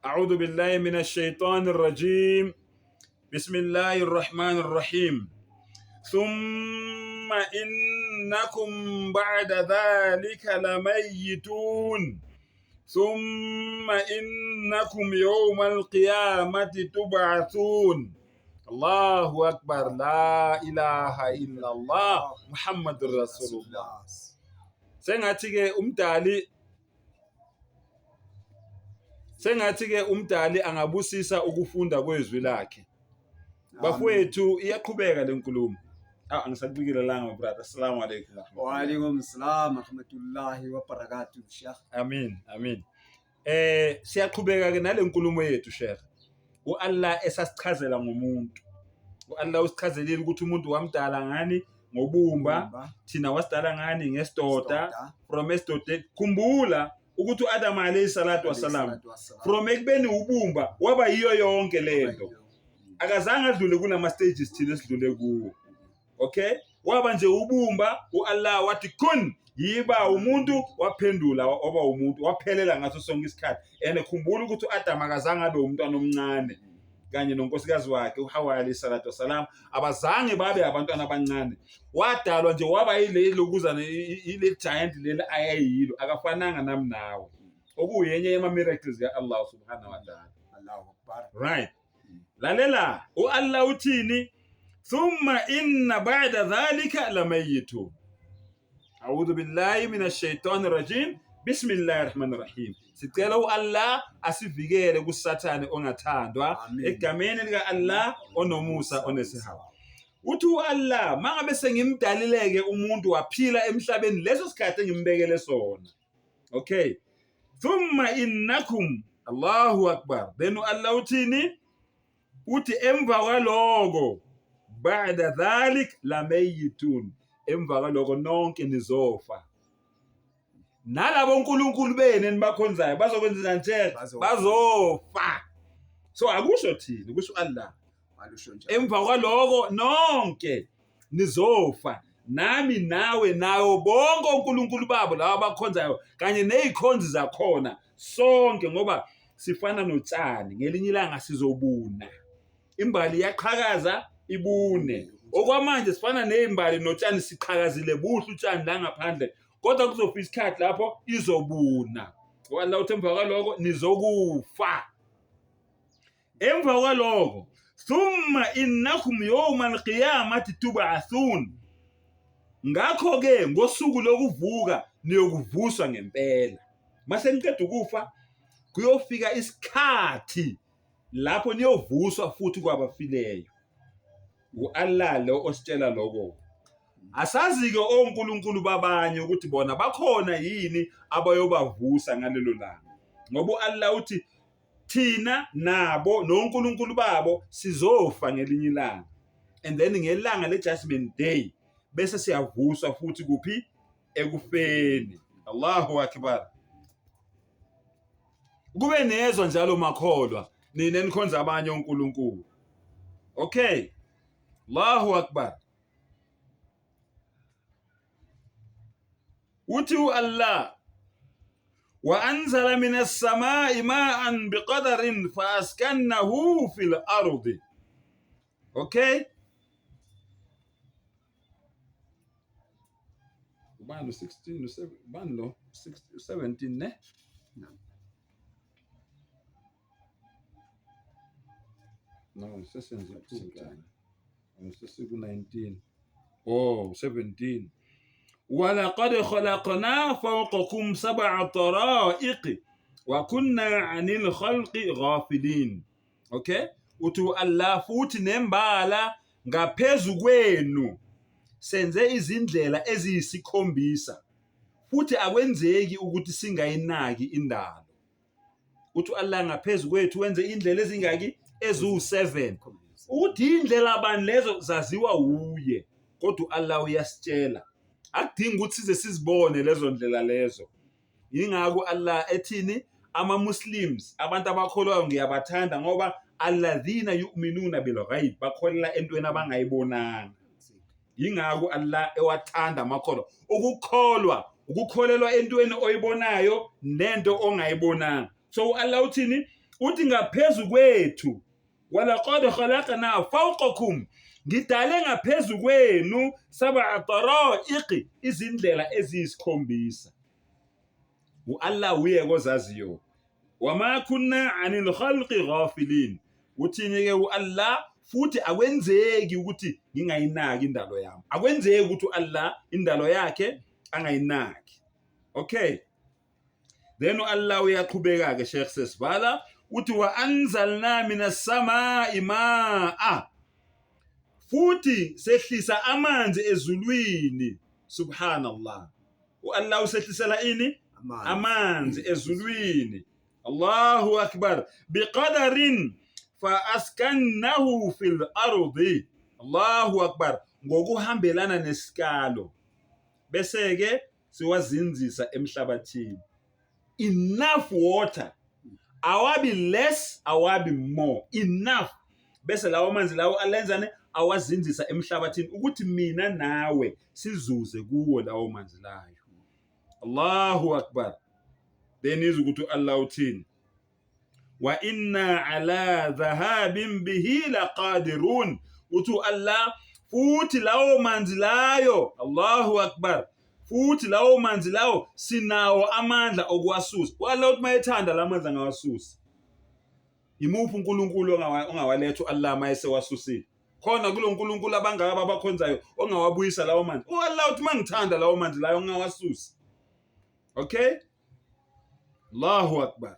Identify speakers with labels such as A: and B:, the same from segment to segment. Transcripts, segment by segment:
A: A'udhu billahi minash shaitani rajim. Bismillahir Rahmanir Rahim. Thumma innakum ba'da dhalika lamayitun. Thumma innakum yawmal qiyamati tub'athun. Allahu akbar la ilaha illa Allah Muhammadur Rasulullah. Sengathi ke umdali Sengathi ke umdali angabusisa ukufunda kwezwi lakhe. Bafowethu iyaqhubeka lenkulumo. Ah angisakubikile langa brother. Assalamu alaykum.
B: Wa alaykum salam rahmatullahi wa barakatuh Sheikh.
A: Amin, amin. Eh siyaqhubeka ke nalenkulumo yethu Sheikh. uAllah esasichazela ngomuntu. uAllah usichazelile ukuthi umuntu wamdala ngani ngobumba, thina wasidala ngani ngesidoda, from esidodeni. Khumbula ukuthi uAdam alayhi salatu wasalam from ekubeni ubumba waba yiyo yonke lento. Akazange adlule kulama stages thina esidlule kuwo. Okay, waba nje ubumba, uAllah wathi kun, yiba umuntu, waphendula waba umuntu, waphelela ngaso sonke isikhathi. And khumbula ukuthi uAdam akazange abe umntwana omncane kanye nonkosikazi wakhe uHawa alayhi salatu wasalam, abazange babe abantwana abancane. Wadalwa nje waba yile lokuzana ile giant leli ayeyilo, akafananga nami nawe, okuyenye yama miracles ka Allah subhanahu wa ta'ala.
B: Allahu akbar.
A: Right. Lalela, uAllah uthini? Thumma inna ba'da dhalika lamayitun. A'udhu billahi minash shaitani rajim. Bismillahir rahmanir rahim. Sicela uAllah asivikele kuSathane ongathandwa egameni lika Allah onomusa onesihawu. Uthi uAllah mangabe sengimdalileke umuntu waphila emhlabeni leso sikhathi engimbekele sona. Okay. Thumma innakum, Allahu Akbar. Then Allah uthini? Uthi emva kwaloko ba'da dhalik lamayitun. Emva kwaloko nonke nizofa. Nalabo onkulunkulu benu enibakhonzayo bazokwenza njani? Bazofa. So akusho thina, kusho Allah. Emva kwaloko nonke nizofa nami nawe nawo bonke onkulunkulu babo laba abakhonzayo kanye nezikhonzi zakhona sonke, ngoba sifana notshani, ngelinye ilanga sizobuna. Imbali iyaqhakaza ibune. Okwamanje sifana nezimbali notshani, siqhakazile buhle utshani la ngaphandle, kodwa kuzofika isikhathi lapho izobuna. Allah uthi emva kwaloko nizokufa. Emva kwaloko thumma innakum yawma alqiyamati tub'athun, ngakho-ke ngosuku lokuvuka niyokuvuswa ngempela. Mase niqeda ukufa kuyofika isikhathi lapho niyovuswa futhi kwabafileyo. U-Allah lo ositshela lokho. Asazi-ke onkulunkulu babanye ukuthi bona bakhona yini abayobavusa ngalelo langa, ngoba u-Allah uthi thina nabo nonkulunkulu babo sizofa ngelinye ilanga, and then ngelanga le-judgment day bese siyavuswa futhi kuphi? Ekufeni. Allahu akbar. Kube nezwa njalo makholwa nina enikhonza abanye onkulunkulu. Okay, Allahu akbar. Uthi u-Allah wa anzala minas samai ma'an biqadarin fa askannahu fil ardi. Okay, ubani lo 16, ubani lo 17 ne? No, sesenze iphutha. Sesiku-19. Oh, 17. Walaqad khalaqna fawqakum sab'a tara'iq wa kunna 'anil khalqi ghafilin. Okay? Uthi Allah futhi nembala ngaphezu kwenu senze izindlela eziyisikhombisa futhi akwenzeki ukuthi singayinaki indalo. Uthi Allah ngaphezu kwethu wenze indlela ezingaki? Eziwu-7. Uthi indlela bani lezo zaziwa wuye, kodwa u-Allah uyasitshela, akudingi ukuthi size sizibone lezo ndlela lezo. Yingakho Allah ethini, ama-Muslims, abantu abakholwayo ngiyabathanda ngoba alladhina yu'minuna bilghaib, bakholela entweni abangayibonanga. Yingakho Allah ewathanda amakholwa. Ukukholwa, ukukholelwa entweni oyibonayo nento ongayibonanga. So u-Allah uthini? Uthi ngaphezu kwethu walaqad khalaqna fawqakum ngidale ngaphezu kwenu sab'a taraiqi izindlela eziyisikhombisa. U-Allah uye kozaziyo. Wama kunna anil khalqi ghafilin. Uthini-ke u-Allah futhi akwenzeki ukuthi ngingayinaki indalo yami. Akwenzeki ukuthi u-Allah indalo yakhe angayinaki. Okay. Then u-Allah uyaqhubeka-ke Sheikh sesivala uthi wa anzalna minas samai maa futhi sehlisa amanzi ezulwini subhanallah u-Allah usehlisela ini amanzi ezulwini Allahu akbar biqadarin fa askannahu fil ardi Allahu akbar ngokuhambelana nesikalo bese ke siwazinzisa emhlabathini enough water awabi less awabi more enough bese lawo manzi lawo alenzane awazinzisa emhlabathini ukuthi mina nawe sizuze kuwo lawo manzi layo Allahu akbar then izwe ukuthi uAllah uthini wa inna ala dhahabin bihi laqadirun uthi uAllah futhi lawo manzi layo Allahu akbar futhi lawo manzi lawo sinawo amandla okuwasusa uAllah uthi mayethanda la manzi angawasusa imuphi uNkulunkulu ongawaletha uAllah mayesewasusile khona kulo nkulunkulu abangaka abakhonzayo ongawabuyisa lawo manzi u-Allah uthi mangithanda lawo manzi layo ngingawasusa okay Allahu akbar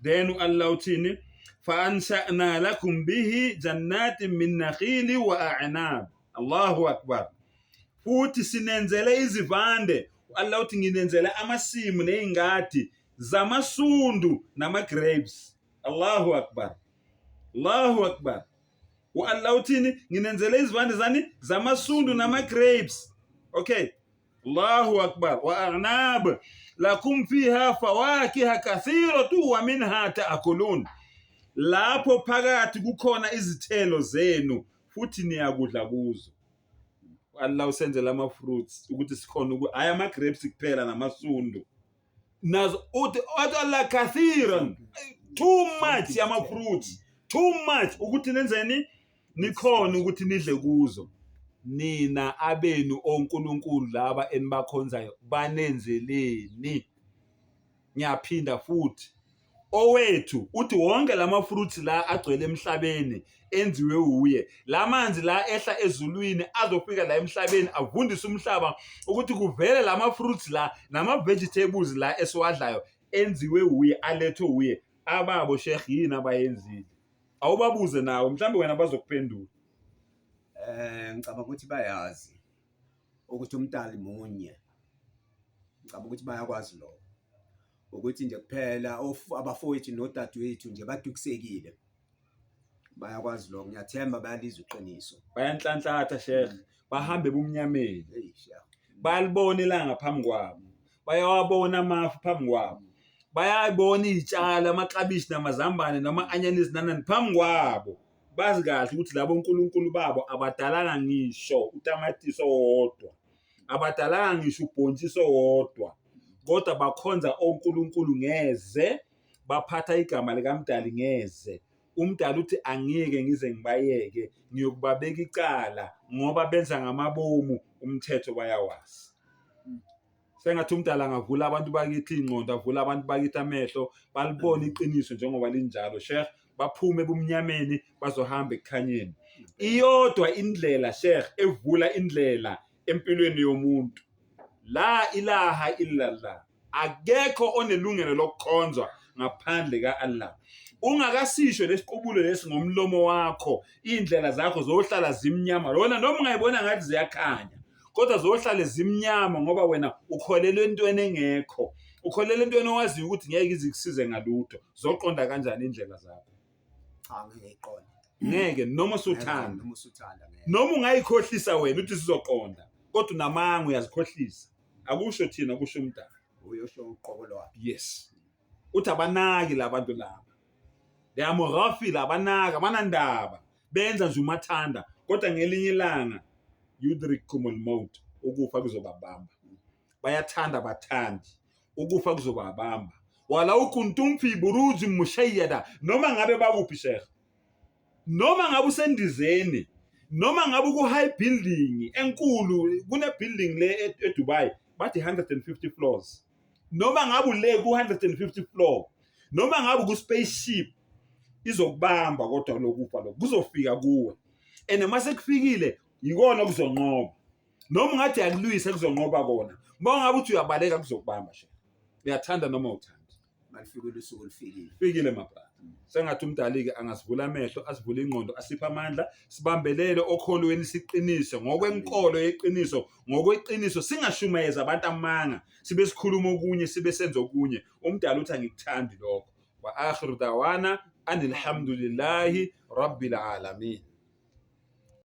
A: then u-Allah uthini fa-ansha'na lakum bihi jannatin min nakhili wa a'nab Allahu akbar futhi sinenzele izivande u-Allah uthi nginenzele amasimu ney'ngadi zamasundu nama-grapes Allahu akbar Allahu akbar u-Allah uthini nginenzele izivande zani zamasundu nama-grapes okay Allahu akbar wa a'nab lakum fiha fawakiha kathiratu wa minha ta'kulun lapho phakathi kukhona izithelo zenu futhi niyakudla kuzo Allah usenzela ama fruits ukuthi sikhona uku hayi ama grapes kuphela namasundu nazo uthi wathi Allah kathiran too much yama fruits too much ukuthi nenzeni nikhona ukuthi nidle kuzo nina abenu onkulunkulu laba enibakhonzayo banenzeleni ngiyaphinda futhi owethu uthi wonke lama fruits la agcwele emhlabeni enziwe wuye lamanzi la ehla ezulwini azofika la emhlabeni avundise umhlaba ukuthi kuvele lama fruits la nama vegetables la esiwadlayo enziwe wuye alethwe wuye ababo sheikh yini abayenzile awubabuze nawe mhlawumbe wena bazokuphendula
B: eh ngicabanga ukuthi bayazi ukuthi umntali munye ngicabanga ukuthi bayakwazi lokho ukuthi nje kuphela abafowethu nodadewethu nje badukisekile bayakwazi lokho ngiyathemba bayalizwa iqiniso
A: bayanhlanhlatha sheikh bahambe ebumnyameni bayalibona ilanga phambi kwabo bayawabona amafu phambi kwabo bayayibona iy'tshalo amaklabishi namazambane nama-anyanisi nanani phambi kwabo bazi kahle ukuthi labo nkulunkulu babo abadalanga ngisho utamatisi owodwa abadalanga ngisho ubhontshisi owodwa kodwa bakhonza onkulunkulu ngeze baphatha igama likamdali ngeze umdali uthi angeke ngize ngibayeke ngiyokubabeka icala ngoba benza ngamabomu umthetho bayawazi sengathi umdala angavula abantu bakithi ingqondo avula abantu bakithi amehlo balibone iqiniso njengoba linjalo sheikh baphume ebumnyameni bazohamba ekukhanyeni iyodwa indlela sheikh evula indlela empilweni yomuntu la ilaha illallah akekho onelungelo lokukhonzwa ngaphandle ka-Allah ungakasisho lesiqubulo lesi ngomlomo wakho iy'ndlela zakho zohlala zimnyama lona noma ungayibona ngathi ziyakhanya kodwa zohlale zimnyama ngoba wena ukholelwa entweni engekho ukholelwa entweni owaziyo ukuthi ngeke ize ikusize ngalutho zoqonda kanjani indlela zakho
B: cha ngeke iqonde
A: ngeke noma usuthanda
B: noma usuthanda ngeke
A: noma ungayikhohlisa wena uthi sizoqonda kodwa unamanga uyazikhohlisa akusho thina kusho umdala
B: uyosho uqobo lwakhe
A: yes uthi abanaki labantu laba they are mughafil abanaki abanandaba benza nje umathanda kodwa ngelinye ilanga yudrikumul maut ukufa kuzobabamba bayathanda bathandi ukufa kuzobabamba Walau kuntum fi burujin mushayyada, noma ngabe bakuphi Sheikh, noma ngabe usendizeni, noma ngabe ku-high building enkulu, kune-building le eDubai bathi 150 floors, noma ngabe ule ku-150 floor, noma ngabe ku-spaceship, izokubamba kodwa lokufa lokho kuzofika kuwe. And uma sekufikile yikona kuzonqoba, noma ungathi uyakulwisa kuzonqoba kona, uma ungabe uthi uyabaleka kuzokubamba she, uyathanda noma uthanda.
B: Malifike lusuku lufikile.
A: Fikile mabrother. Sengathi umdali-ke angasivula amehlo, asivule ingqondo, asiphe amandla, sibambelele okholweni, siqinise ngokwenkolo yeqiniso, ngokweqiniso, singashumayezi abantu amanga, sibe sikhuluma okunye sibe senza okunye. Umdali uthi angikuthandi lokho. Wa akhiru dawana anilhamdulillahi rabbil alamin.